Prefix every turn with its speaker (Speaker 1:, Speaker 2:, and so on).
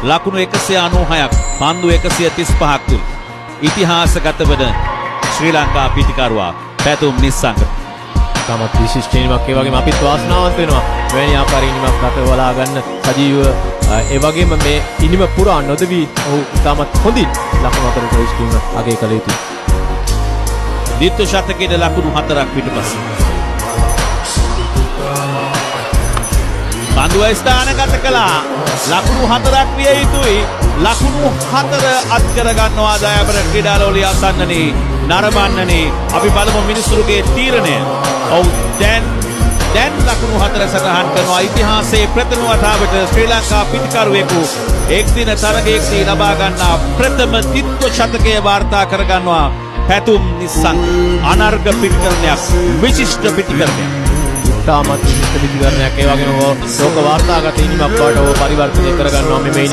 Speaker 1: ලකුණු 196ක් පන්දු 135ක් තුල ඉතිහාසගත වන ශ්‍රී ලංකා පිටිකරුවා පැතුම් නිස්සංක.
Speaker 2: ඉතාමත් විශිෂ්ට ඉනිමක්. ඒ වගේම අපිත් වාසනාවන්ත වෙනවා මෙවැනි ආකාරයේ ඉනිමක් රට බලා ගන්න සජීව. ඒ වගේම මේ ඉනිම පුරා නොදවි ඔහු ඉතාමත් හොඳින් ලකුණු 4 ප්‍රවේශ කිරීම අගය කළ යුතුයි.
Speaker 1: ද්විත්ව ශතකයේ ලකුණු 4ක් පිටුපස. පන්දුව ස්ථානගත කළා. ලකුණු 4ක් විය යුතුයි. ලකුණු 4 අත් කර ගන්නවා දයාබර ක්‍රීඩාලෝලී අසන්නනේ, නරඹන්නනේ. අපි බලමු මිනිසුරුගේ තීරණය. ඔව්, දැන් දැන් ලකුණු 4 සටහන් කරනවා. ඉතිහාසයේ ප්‍රථම වතාවට ශ්‍රී ලංකා පිටිකරුවෙකු එක් දින තරගයකදී ලබා ගන්නා ප්‍රථම ද්විත්ව ශතකය වාර්තා කරගන්නවා පැතුම් නිස්සංක. අනර්ග පිටිකරණයක්, විශිෂ්ට පිටිකරණයක්.
Speaker 2: ඉතාමත් විශිෂ්ට පිටිකරණයක්. ඒ වගේම ලෝක වාර්තාගත ඉනිමක් බවට ඔහු පරිවර්තනය කරගන්නවා මෙම